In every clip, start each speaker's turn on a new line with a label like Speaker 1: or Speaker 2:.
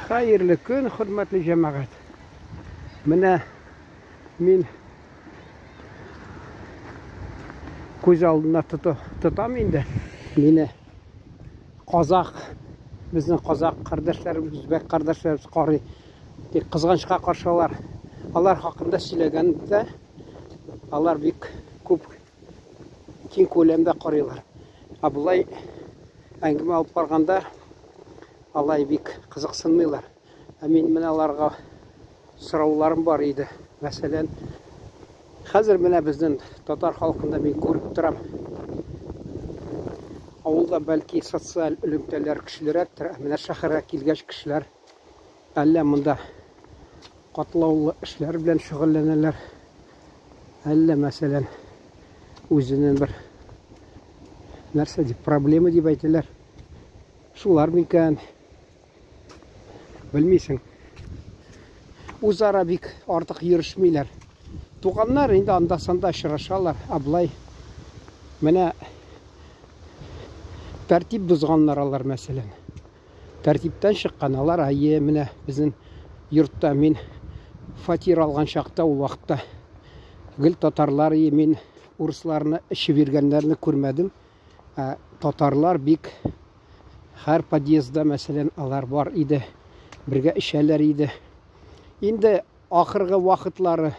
Speaker 1: Хәерле көн, хөрмәтле җәмәгать. Менә мин күз алдына тотам инде. Мине казак, безнең казак кардәшләребез, үзбәк кардәшләребез карый. Тик кызганычка каршы алар, алар хакында сөйләгәндә алар бик күп киң күләмдә карыйлар. Ә болай әңгәмә алып барганда алай бик кызыксынмыйлар. Ә мин менә аларга сорауларым бар иде. Мәсәлән, хәзер менә безнең татар халкында мин күреп торам. Авылда бәлки социаль элемтәләр көчлерәктер, ә менә шәһәргә килгәч кешеләр әллә монда катлаулы эшләр белән шөгыльләнәләр, әллә, мәсәлән, үзенең бер нәрсә дип, проблема дип әйтәләр. Шулар микән? Белмисең. Үзара бик артык йөрешмиләр. Туганнар инде анда-санда очрашалар, ә болай менә тәртип бозганнар алар, мәсәлән. Тәртиптән чыккан алар, әйе, менә безнең йортта мин фатир алган чакта ул вакытта гел татарлар, и мин урысларны эчеп йөргәннәрне күрмәдем. Ә татарлар бик һәр подъездда, мәсәлән, алар бар иде, бергә эчәләр иде. Инде ахыргы вакытлары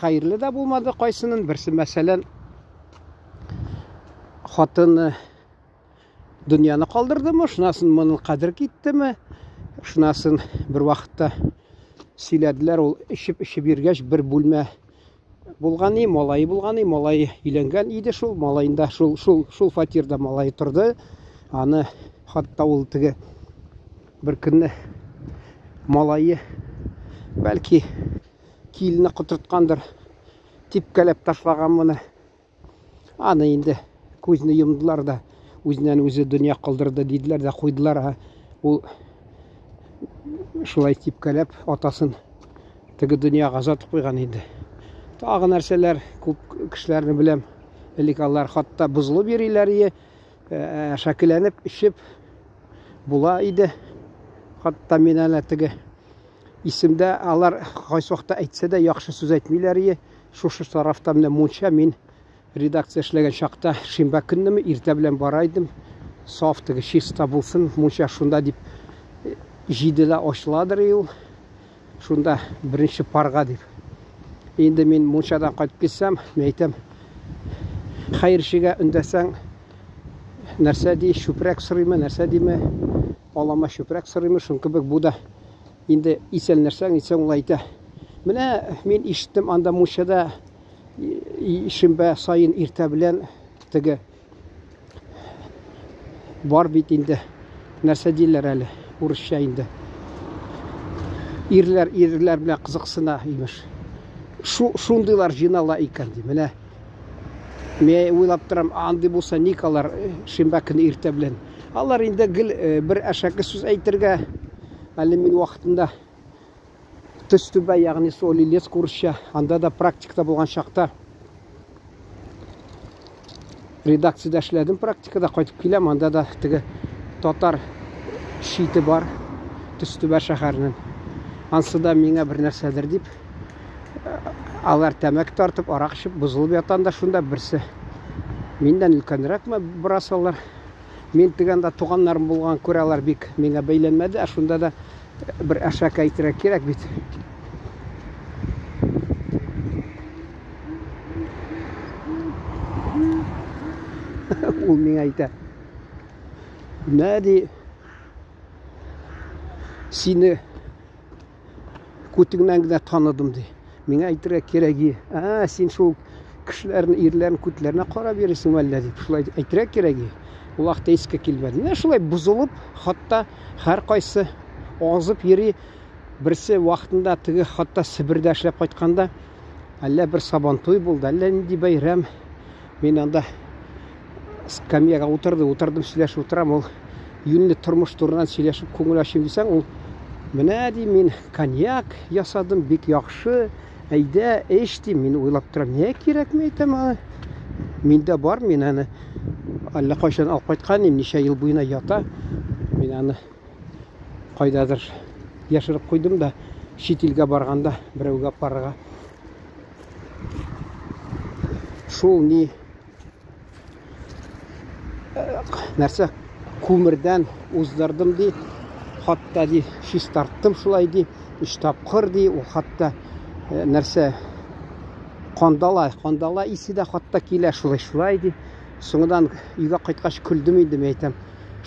Speaker 1: хәерле дә булмады кайсының, берсе, мәсәлән, хатыны дөньяны калдырдымы, шунасын моның кадер киттеме, шунасын бер вакытта сөйләделәр, ул эчеп-эчеп йөргәч, бер бүлмә булган и, малае булган и, малае өйләнгән иде шул, малаенда шул, шул, шул фатирда малае торды. Аны хатта ул теге бер көнне малае бәлки килене котырткандыр, типкәләп ташлаган моны. Аны инде күзне йомдылар да, үзеннән үзе дөнья калдырды диделәр дә куйдылар. Ә ул шулай типкәләп атасын теге дөньяга озатып куйган инде. Тагы нәрсәләр, күп кешеләрне беләм. Элек алар хатта бозылып йөриләр ие, шәкеләнеп эчеп була иде. Хатта мин әле теге исемдә алар кайсы вакытта әйтсә дә яхшы сүз әйтмиләр ие. Шушы тарафта менә мунча, мин редакция эшләгән чакта шимбә көннеме иртә белән бара идем. Саф теге чиста булсын, мунча шунда дип җидедә ачыладыр ул. Шунда беренче парга дип. Инде мин мунчадан кайтып килсәм, мин әйтәм, хәерчегә өндәсәң, нәрсә ди, чүпрәк сорыймы, нәрсә диме, алама чүпрәк сорыймы, шун кебек бу да инде исәнләшсәң, әйтсәң, ул әйтә. Менә мин ишеттем, анда мунчада шимбә саен иртә белән теге бар бит инде, нәрсә диләр әле, урысча инде. Ирләр ирләр белән кызыксына, имеш. Шу, шундыйлар җыйнала икән ди. Менә мин уйлап торам, андый булса ник алар шимбә көне иртә белән. Алар инде гел бер әшәке сүз әйтергә, әле мин вакытында Төстүбә, ягъни Соль-Илецк урысча, анда да практикада булган чакта редакциядә эшләдем, практикада кайтып киләм, анда да теге татар щиты бар Төстүбә шәһәренең. Ансы да миңа бер нәрсәдер дип, алар тәмәке тартып, арак эчеп, бозылып ятан да шунда берсе. Миннән өлкәнрәкме бераз алар. Мин теге анда туганнарым булган күрә алар бик миңа бәйләнмәде, ә шунда да бер әшәке әйтергә кирәк бит. Ул миңа әйтә. Нә ди, сине күтеңнән генә таныдым ди. Миңа әйтергә кирәк и. А, син шул кешеләрнең, ирләрнең күтләренә карап йөрисең әллә дип. Шулай әйтергә кирәк и. Ул вакытта искә килмәде. Менә шулай бозылып, хатта һәркайсы азып йөри. Берсе вакытында теге хатта Себердә эшләп кайтканда, әллә бер сабантуй булды, әллә нинди бәйрәм. Мин анда скамьяга утырды, утырдым, сөйләшеп утырам, ул юньле тормыш турыннан сөйләшеп күңел ачыйм дисәң, ул менә ди, мин коньяк ясадым, бик яхшы, әйдә, эч ди, мин уйлап торам, не кирәк, мин әйтәм, аны. Миндә бар, мин аны әллә кайчан алып кайткан идем, ничә ел буена ята. Мин аны кайдадыр Яшереп куйдым да, чит илгә барганда берәүгә апарырга. Шул ни нәрсә күмердән уздырдым ди. Хатта ди чистарттым шулай ди. Өч тапкыр ди, ул хатта нәрсә кандала, кандала исе дә хатта килә шулай шулай ди. Соңыннан өйгә кайткач көлдем инде, мин әйтәм.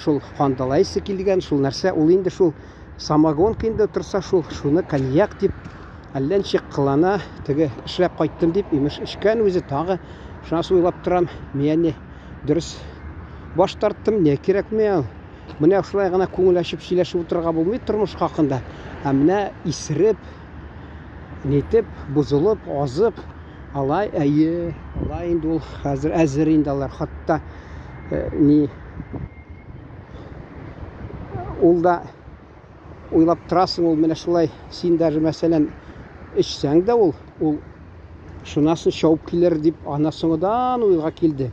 Speaker 1: Шул кандала исе килгән, шул нәрсә, ул инде шул самогонка инде торса шул, шуны коньяк дип әллә ничек кылана, теге эшләп кайттым дип, имеш эчкән үзе тагы. Шунысы уйлап торам, мин не дөрес баш тарттым, не кирәк миңа. Менә шулай гына күңел ачып сөйләшеп утырырга булмый тормыш хакында. Ә менә исереп, нитеп, бозылып, азып, алай, әйе, алай инде ул хәзер әзер инде алар. Хатта ни ул да уйлап торасың, ул менә шулай, син даже, мәсәлән, эчсәң дә ул, ул шунасын чабып килер дип, ана соңыдан уйга килде.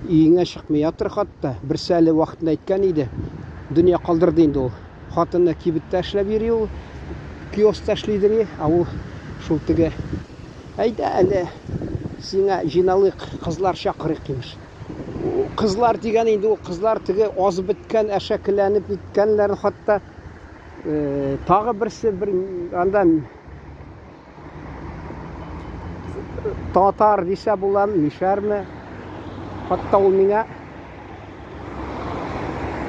Speaker 1: Өеңә чыкмый ятыр хатта. Берсе әле вакытында әйткән иде. Дөнья калдырды инде ул. Хатыны кибеттә эшләп йөри ул. Киоскта эшлидер, ә ул шул теге әйдә әле сиңа җыйналыйк, кызлар чакырыйк имеш. Кызлар дигән инде ул кызлар теге азып беткән, әшәкеләнеп беткәннәр хатта. Тагы берсе бер анда татар дисә булам, мишәрме? Хатта ул миңа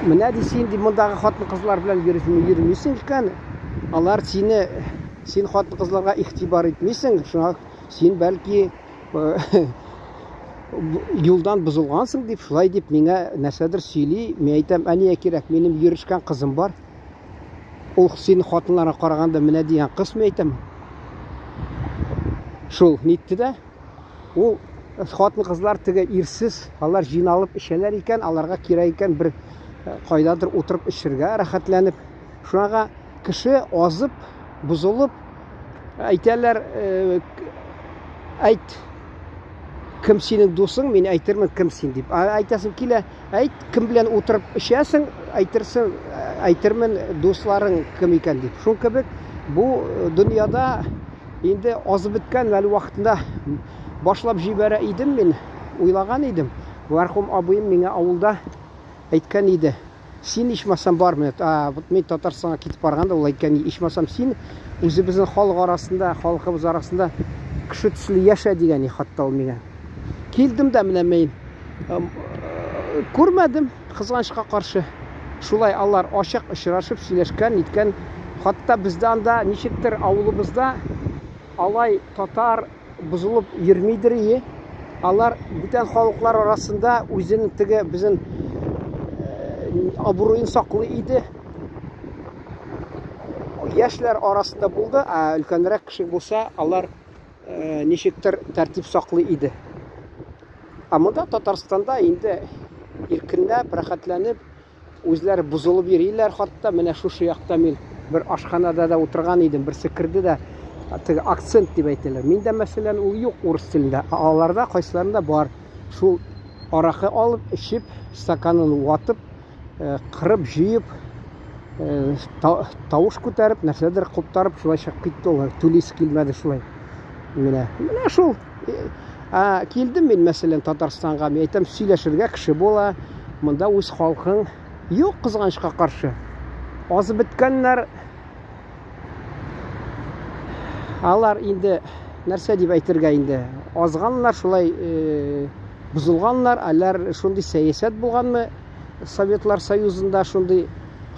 Speaker 1: менә ди син ди мондагы хатын-кызлар белән йөрмисең икән. Алар сине син хатын-кызларга игътибар итмисең, шуңа син бәлки юлдан бозылгансың дип, шулай дип миңа нәрсәдер сөйли. Мин әйтәм, ә нигә кирәк? Минем йөрешкән кызым бар. Ул синең хатыннарга караганда менә дигән кыз, мин әйтәм. Шул нитте дә. Ул хатын-кызлар теге ирсез, алар җыйналып эчәләр икән, аларга кирәк икән бер кайдадыр утырып эчергә, рәхәтләнеп. Шуңа кеше азып, бозылып, әйтәләр, әйт, кем синең дусың, мин әйтермен, кем син дип. Әйтәсем килә, әйт, кем белән утырып эчәсең, әйтерсең, әйтермен, дусларың кем икән дип. Шул кебек бу дөньяда инде азып беткән әле вакытында башлап җибәрә идем мин, уйлаган идем. Мәрхүм абыем миңа авылда әйткән иде. Син ичмасам бар менә, а, вот мин Татарстанга китеп барганда ул әйткән, ичмасам син үзебезнең халык арасында, халкыбыз арасында кеше төсле яшә дигән хатта ул миңа. Килдем дә менә мин күрмәдем, кызганычка каршы. Шулай алар ачык очрашып сөйләшкән, ниткән. Хатта бездә анда ничектер авылыбызда алай татар бозылып йөрмидер ие. Алар бүтән халыклар арасында үзенең теге безнең абруен саклый иде. Яшьләр арасында булды, ә өлкәнрәк кеше булса, алар ничектер тәртип саклый иде. Ә монда Татарстанда инде иркенләп, рәхәтләнеп Үзләре бозылып йөриләр хатта. Менә шушы якта мин бер ашханада да утырган идем. Берсе керде дә, теге акцент дип әйтәләр. Миндә, мәсәлән, ул юк урыс телендә. Ә аларда кайсыларында бар. Шул аракы алып, эчеп, стаканын ватып, кырып, җыеп, тавыш күтәреп, нәрсәдер куптарып, шулай чыгып китте ул. Түлисе килмәде шулай. Менә, менә шул. Ә, килдем мин, мәсәлән, Татарстанга, мин әйтәм, сөйләшергә кеше була. Монда үз халкың юк, кызганычка каршы. Азып беткәннәр. Алар инде нәрсә дип әйтергә инде? Азганнар, шулай бозылганнар, алар шундый сәясәт булганмы? Советлар Союзында шундый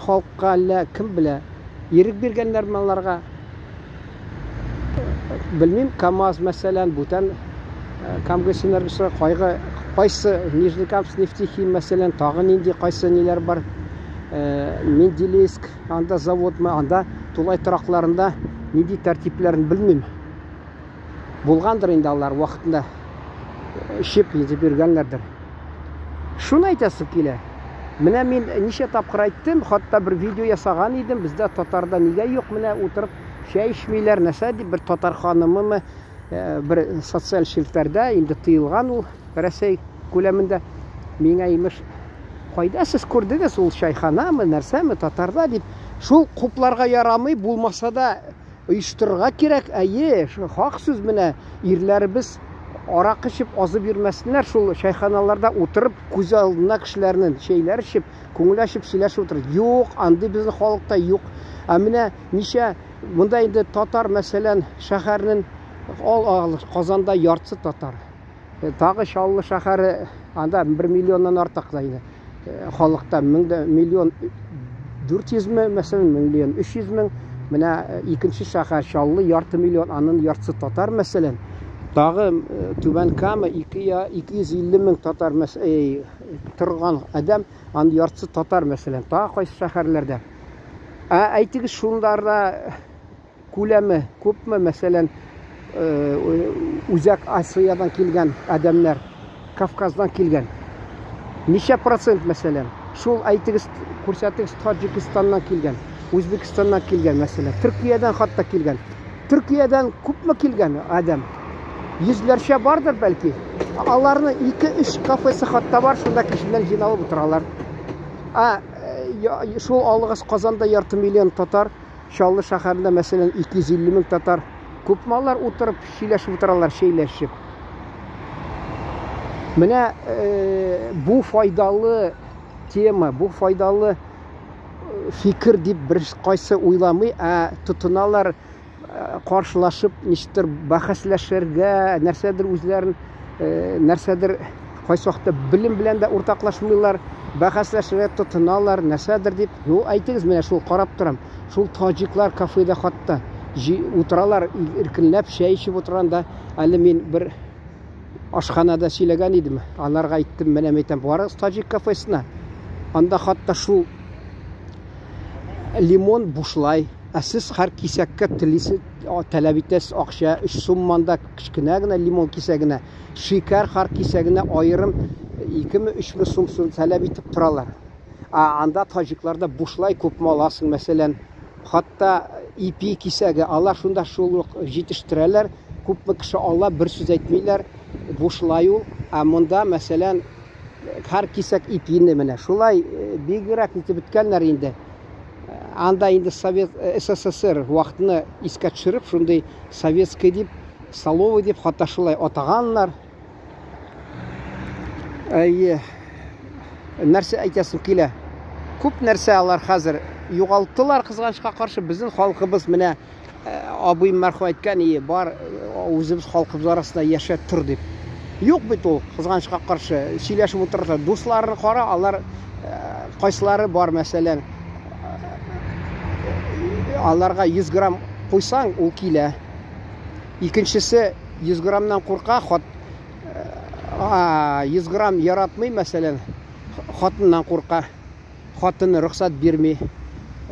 Speaker 1: халыкка әллә кем белә, ирек биргәннәрме аларга? Белмим, КАМАЗ, мәсәлән, бүтән Камгэсэнергострой, кайгы, кайсы Нижнекамск нефтехим, мәсәлән, тагы нинди, кайсы ниләр бар, Менделеевск, анда заводмы, анда тулай торакларында нинди тәртипләрен белмим. Булгандыр инде алар вакытында эчеп нитеп йөргәннәрдер. Шуны әйтәсем килә. Менә мин ничә тапкыр әйттем, хатта бер видео ясаган идем, бездә татарда нигә юк, менә утырып чәй эчмиләр, нәрсә дип бер татар ханымымы бер социаль челтәрдә инде тыелган ул Рәсәй күләмендә. Миңа имеш, кайда сез күрдегез ул чайханамы, нәрсәме татарда дип. Шул хупларга ярамый, булмаса да оештырырга кирәк. Әйе, хак сүз менә ирләребез аракы эчеп азып йөрмәсеннәр, шул чәйханаларда утырып, күз алдына кешеләрнең чәйләр эчеп, күңел ачып сөйләшеп утыр. Юк, андый безнең халыкта юк. Ә менә ничә монда инде татар, мәсәлән, шәһәрнең ал Казанда яртысы татар. Тагы Чаллы шәһәре, анда 1 миллионнан артык да инде. Халыкта миллион 400 мең, мәсәлән, миллион 300 мең. Менә икенче шәһәр Чаллы ярты миллион, анын яртысы татар, мәсәлән. Тагы Түбән Кама 250 мең татар торган адәм, анын яртысы татар, мәсәлән. Тагы кайсы шәһәрләрдә? Ә әйтегез, шундарда күләме күпме, мәсәлән, Үзәк Асиядан килгән адәмнәр, Кавказдан килгән. Ничә процент, мәсәлән? Шул әйтегез, күрсәтегез, Таҗикистаннан килгән, Үзбекстаннан килгән, мәсәлән, Төркиядән хатта килгән. Төркиядән күпме килгән адәм? Йөзләрчә бардыр бәлки. Аларны 2-3 кафесы хатта бар, шунда кеше белән җыйналып утыралар. Ә шул алыгыз Казанда ярты миллион татар, Чаллы шәһәрендә, мәсәлән, 250 мең татар. Күпме алар утырып, сөйләшеп утыралар, чәйләшеп. Менә бу файдалы тема, бу файдалы фикер дип бер кайсы уйламый, ә тотыналар каршылашып, ничектер бәхәсләшергә, нәрсәдер үзләрен, нәрсәдер кайсы вакытта белем белән дә уртаклашмыйлар, бәхәсләшергә тотыналар, нәрсәдер дип. Ну, әйтегез, менә шул карап торам. Шул таҗиклар кафеда хатта утыралар, иркенләп чәй эчеп утырганда, әле мин бер ашханада сөйләгән идем. Аларга әйттем, менә әйтәм, барыгыз таҗик кафесына. Анда хатта шул лимон бушлай. Ә сез һәр кисәккә телисез, таләп итәсез акча, 3 сумман да кечкенә генә лимон кисәгенә, шикәр һәр кисәгенә аерым 2-ме 3-ме сум сум таләп итеп торалар. Ә анда таҗикларда бушлай күпме аласың, мәсәлән, хатта ипи кисәге, алар шунда шул ук җитештерәләр, күпме кеше ала, бер сүз әйтмиләр, бушлай ул. Ә монда, мәсәлән, һәр кисәк ипине менә шулай бигрәк нитеп беткәннәр инде. Анда инде Совет СССР вакытны искә төшереп, шундый советский дип, столовый дип хатта шулай атаганнар. Әйе. Нәрсә әйтәсем килә? Күп нәрсә алар хәзер югалттылар, кызганычка каршы, безнең халкыбыз менә абыем мәрхүм әйткән, ие, бар, үзебез халкыбыз арасында яшә тор дип. Юк бит ул, кызганычка каршы, сөйләшеп утырса, дусларны кара, алар кайсылары бар, мәсәлән, аларга 100 грамм куйсаң, ул килә. Икенчесе 100 граммнан курка, хат 100 грамм яратмый, мәсәлән, хатыннан курка. Хатыны рөхсәт бирми.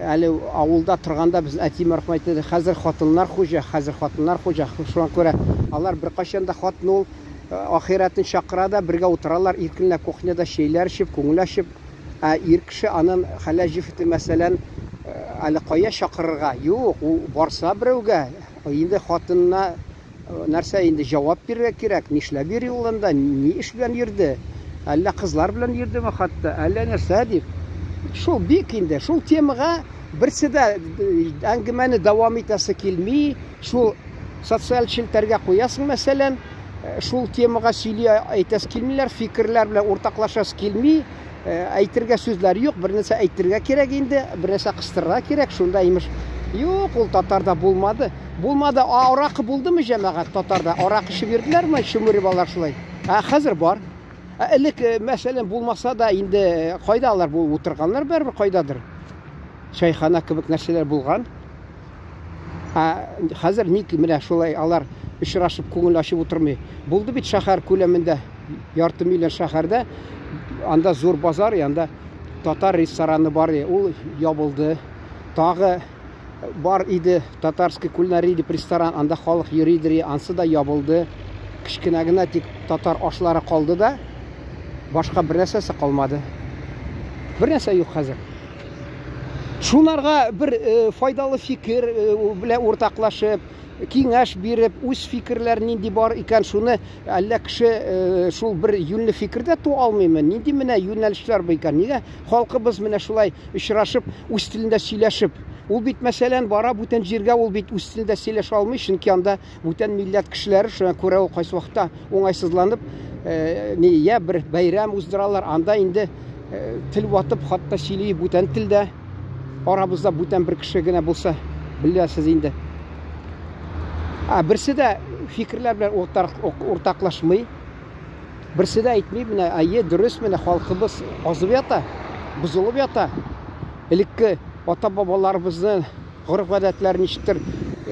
Speaker 1: Әле авылда торганда без әти мәрхүм әйтте, хәзер хатыннар хуҗа, хәзер хатыннар хуҗа. Шуңа күрә алар беркайчан да хатын ул ахирәтен чакыра да бергә утыралар, иркенләп кухняда чәйләр эчеп, күңел ачып. Ә ир кеше анын хәләл җефете, мәсәлән, әле кая чакырырга? Юк, ул барса берәүгә, инде хатынына Нәрсә инде җавап бирергә кирәк, нишләп йөри ул анда, ни эш белән йөрде, әллә кызлар белән йөрдеме хатта, әллә нәрсә дип. Шул бик инде, шул темага берсе дә әңгәмәне дәвам итәсе килми, шул социаль челтәргә куясың, мәсәлән, шул темага сөйли әйтәсе килмиләр, фикерләр белән уртаклашасы килми. Әйтергә сүзләр юк, бер нәрсә әйтергә кирәк инде, бер нәрсә кыстырырга кирәк, шунда имеш. Юк, ул татарда булмады. Булмады, а аракы булдымы җәмәгать татарда? Аракы эчеп йөрделәрме, чөмереп алар шулай? Ә хәзер бар. Ә элек, мәсәлән, булмаса да инде кайда алар бу утырганнар барыбер кайдадыр. Чайхана кебек нәрсәләр булган. Ә хәзер ник менә шулай алар очрашып күңел ачып утырмый? Булды бит шәһәр күләмендә ярты миллион шәһәрдә анда зур базар, анда татар рестораны бар, ул ябылды. Тагы бар иде татарский кулинария дип ресторан, анда халык йөридер, ансы да ябылды. Кечкенә генә тик татар ашлары калды да, башка бер нәрсәсе калмады. Бер нәрсә юк хәзер. Шунарга бер файдалы фикер белән уртаклашып, Киңәш биреп, үз фикерләр нинди бар икән, шуны әллә кеше шул бер юньле фикердә туа алмыймы? Нинди менә юнәлешләр бар икән? Нигә халкыбыз менә шулай очрашып, үз телендә сөйләшеп? Ул бит, мәсәлән, бара бүтән җиргә, ул бит үз телендә сөйләшә алмый, чөнки анда бүтән милләт кешеләре, шуңа күрә ул кайсы вакытта уңайсызланып, ни, я бер бәйрәм уздыралар, анда инде тел ватып, хатта сөйли бүтән телдә. Арабызда бүтән бер кеше генә булса, беләсез инде. Ә берсе дә фикерләр белән уртаклашмый. Берсе дә әйтми, менә әйе, дөрес, менә халкыбыз азып ята, бозылып ята. Элекке ата-бабаларыбызны гореф-гадәтләрен ничектер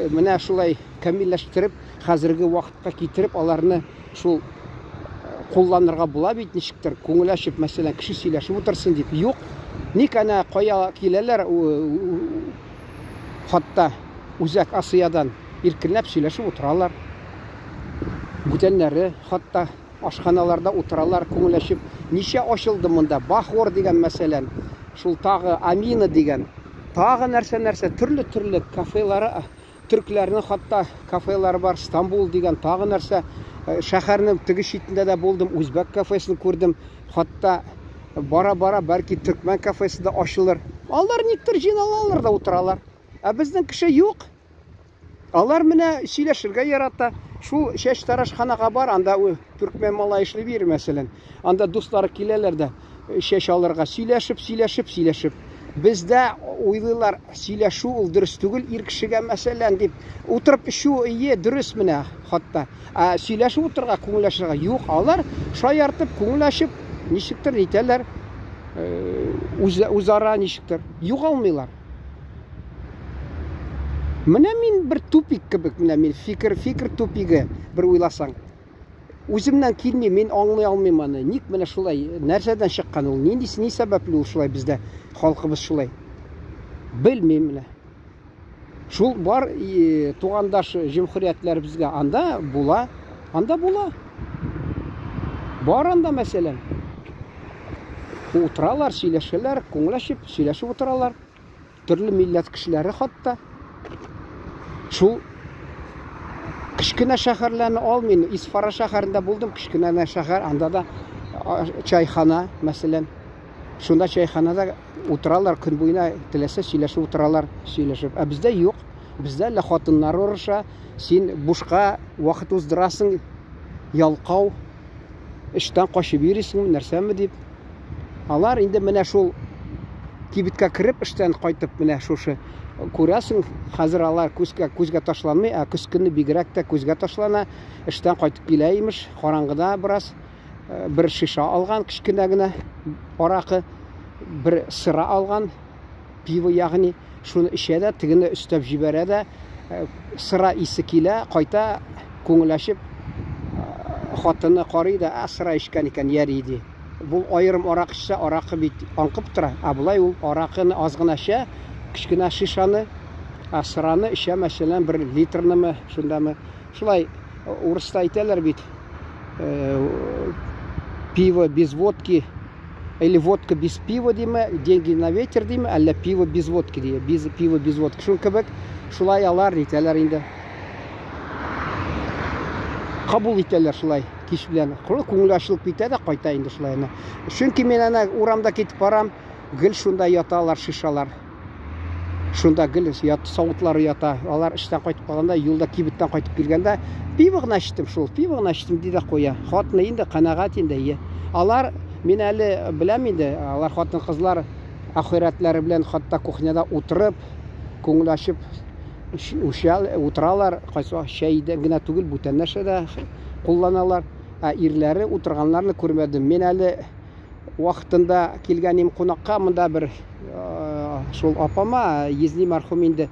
Speaker 1: менә шулай камилләштереп, хәзерге вакытка китереп, аларны шул кулланырга була бит ничектер, күңел ачып, мәсәлән, кеше сөйләшеп утырсын дип. Юк. Ник әнә кая киләләр, хатта Үзәк Асиядан иркенләп сөйләшеп утыралар. Бүтәннәре хатта ашханаларда утыралар, күңел ачып. Ничә ачылды монда? Бахор дигән, мәсәлән, шул тагы Амина дигән. Тагы нәрсә-нәрсә, төрле-төрле кафелары, төркләрнең хатта кафелары бар, Стамбул дигән, тагы нәрсә. Шәһәрнең теге читендә дә булдым, үзбәк кафесын күрдем. Хатта бара-бара бәлки төркмән кафесы да ачылыр. Алар никтер җыйналалар да утыралар. Ә безнең кеше юк. Алар менә сөйләшергә ярата. Шул чәчтарашханага бар, анда төркмән малай эшли бир, мәсәлән. Анда дуслары киләләр дә чәч алырга сөйләшеп, сөйләшеп, сөйләшеп. Бездә уйлыйлар, сөйләшү ул дөрес түгел ир кешегә, мәсәлән, дип. Утырып эчү, ие, дөрес менә хатта. Ә сөйләшеп утырырга, күңел ачырга юк. Алар шаяртып, күңел ачып, ничектер нитәләр, үз, үзара ничектер югалмыйлар. Менә мин бер тупик кебек, менә мин фикер, фикер тупигы, бер уйласаң. Үземнән килми, мин аңлый алмыйм аны. Ник менә шулай, нәрсәдән чыккан ул, нинди, ни сәбәпле ул шулай бездә, халкыбыз шулай. Белмим менә. Шул бар тугандаш җөмһүриятләребезгә анда була, анда була. Бар анда, мәсәлән. Утыралар, сөйләшәләр, күңел ачып, сөйләшеп утыралар. Төрле милләт кешеләре хатта. Шул кечкенә шәһәрләрне ал, мин Исфара шәһәрендә булдым, кечкенә генә шәһәр, анда да чайхана, мәсәлән. Шунда чайханада утыралар, көн буена теләсә сөйләшеп утыралар, сөйләшеп. Ә бездә юк. Бездә әллә хатыннар орыша, син бушка вакыт уздырасың, ялкау, эштән качып йөрисеңме, нәрсәме дип. Алар инде менә шул кибеткә кереп, эштән кайтып, менә шушы күрәсең, хәзер алар күзгә, күзгә ташланмый, ә көз көне бигрәк тә күзгә ташлана. Эштән кайтып килә имеш, караңгыда бераз бер шиша алган, кечкенә генә аракы, бер сыра алган, пиво ягъни, шуны эчә дә, тегене өстәп җибәрә дә, сыра исе килә, кайта, күңел ачып, хатыны карый да, ә, сыра эчкән икән, яри, ди. Бу аерым аракы эчсә, аракы бит аңкып тора. Ә болай ул аракыны аз гына эчә, кечкенә шишаны, ә сыраны эчә, мәсәлән, бер литрнымы, шундамы. Шулай урыста әйтәләр бит, пиво без водки, или водка без пива диме, деньги на ветер диме, әллә пиво без водки ди, без, пиво без водки. Шул кебек шулай алар нитәләр инде. Кабул итәләр шулай кич белән. Күңел ачылып китә дә кайта инде шулай әнә. Чөнки мин әнә урамда китеп барам, гел шунда яталар шишалар. Шунда гел ят, савытлары ята. Алар эштән кайтып калганда, юлда кибеттән кайтып килгәндә, пиво гына эчтем шул, пиво гына эчтем ди дә куя. Хатыны инде канәгать инде, ие. Алар, мин әле беләм инде, алар хатын-кызлар ахирәтләре белән хатта кухняда утырып, күңел ачып үчә, утыралар, кайсы чәйдә генә түгел, бүтән нәрсә дә кулланалар. Ә ирләре утырганнарны күрмәдем. Мин әле вакытында килгән им кунакка монда бер шул апама, езни мәрхүм инде.